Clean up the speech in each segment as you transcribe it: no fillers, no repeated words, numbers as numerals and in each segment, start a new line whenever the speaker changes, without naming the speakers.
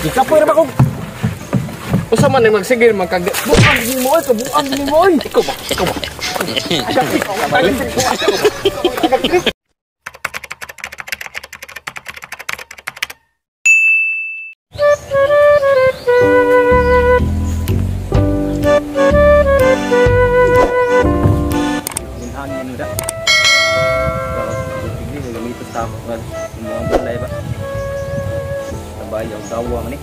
Gikapoy ra ba kog?
Usa man ni magsigil magkag
Buang ni mo oy, kabuang ni mo oy.
Ikaw ba? Ikaw ba?
Hangin da. Kalau tigli gamitos ta kan mga balay ba. Tabayaw dawa man ni.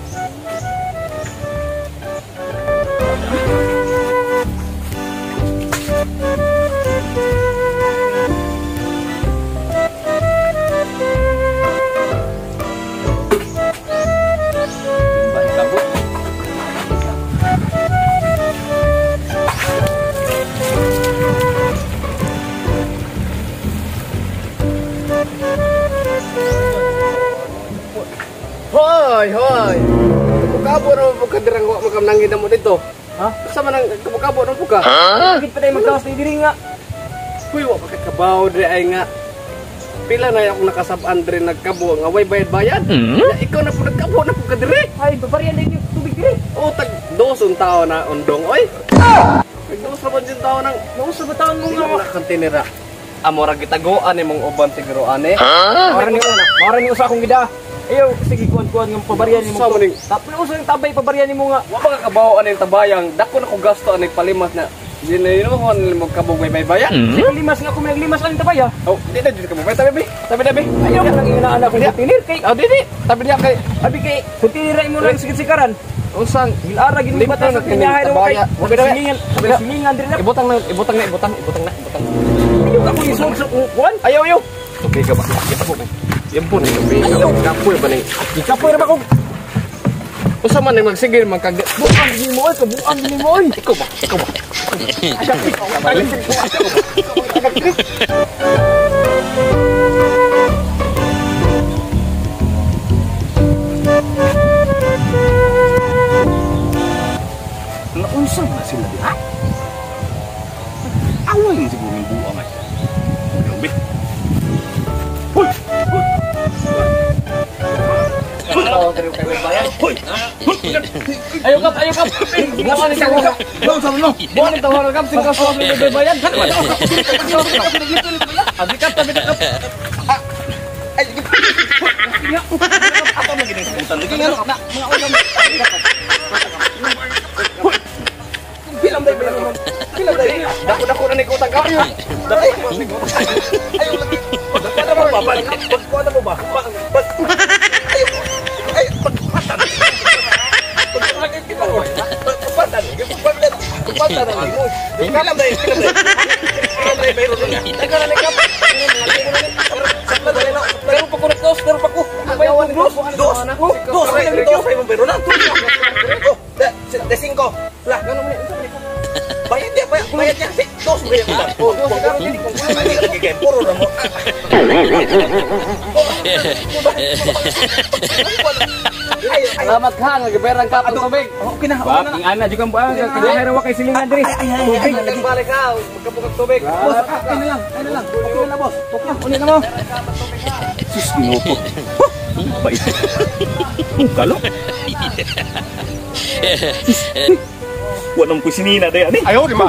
Hoy, hoy. Kabukabo na mo ka dirang wa makamnangin na mo dito.
Ha?
Sa man ang kabukabo na po ka?
Bakit pa tayo magtawas na diri nga?
Huy, wa pa ka kabaw diri ay nga. Pila na akong nakasab-an diri nagkabo nga way bayad-bayad. Ya, ikaw na po nagkabo na po ka diri.
Ay, babarian din yung tubig diri.
O tag dos ang tao na undong oy. Tag dos ra man yung tao nang
Nausa ba taon mo
sila
nga?
na kontinera. Amo ra gitagoan imong uban siguro ane.
Mara ni usa akong gida. Ayaw, sige kuan-kuan nga pabarian nimo.
Sa maning
Tapos usa yung tabay pabarian nimo nga.
wa pa ka kabaw ani tabayang dako na ko gasto ani palimas na. Di na yun mo mo kabog may bayad.
Sige limas nga ako naglimas aning tabay ah.
Oh, di na jud ka mo. Tabi bi. Tabi tabi.
Ayaw ka lang inaan akong kontinir kay
Oh, di di. Tabi diya kay
abi kay kontinir ra imo lang sikat-sikaran.
Usang
Gilara gid mo
Limpa
batas
na
sa tinyahay ro kay.
tabaya. Wag na,
Silingan, silingan diri na.
Ibutang na, ibutang na, ibutang, ibutang na, ibutang.
Ayaw ka kung isog kuan.
Ayaw, ayaw. Tubig ka ba? Yapo ba? Yapo ni tubig ka. Kapoy ba ni?
Gikapoy ra ba kog?
Usa man ni magsigil magkag
Buang ni mo oy, kabuang ni mo oy.
Ikaw ba? Ikaw ba?
Naunsa ba sila diha? Away man siguro ng buang ay. Grabe. Hoy! Hoy!
Ayaw kap, ayaw kap. Buwan ni tawo.
No, sa no.
Buwan ni tawo kap sing kaso may bayad. Abi kap, tabi kap.
Ay, ato man gini sebutan. Lagi nga na mga ulam. Hoy! Bilang day bilang. Bilang day.
Dako dako na ni kutang kap. Dako na ni kutang.
Ayaw lagi. Pagkuha mo ba? Pagkuha mo ba? Ayaw. Ay, pagpatan. Pagpatan. Pagpatan. Bilang day, bilang day. Bilang day bayro na.
Teka na ni kap.
Pero pa ko dos, pero pa ko. Bayaw dos.
Dos. Dos. Dos ay mo bayro na. Oh, de cinco. La. Bayad niya, bayad niya. Dos bayad niya. Oh, dos. Ay, lagi puro ra mo.
Salamat ka, nagiberang kap ang tubig.
Okay na, okay na.
Ing ana jud kang buang kay ra wa kay silingan diri.
Tubig, balik ka, magkabukag tubig.
Boss, okay na lang, okay na lang. Okay na, boss. Okay na,
Uni na mo.
Sus, ginoo ko. Bait. Kalo. Sus. Wa nang kusinina day ani.
Ayaw di ma.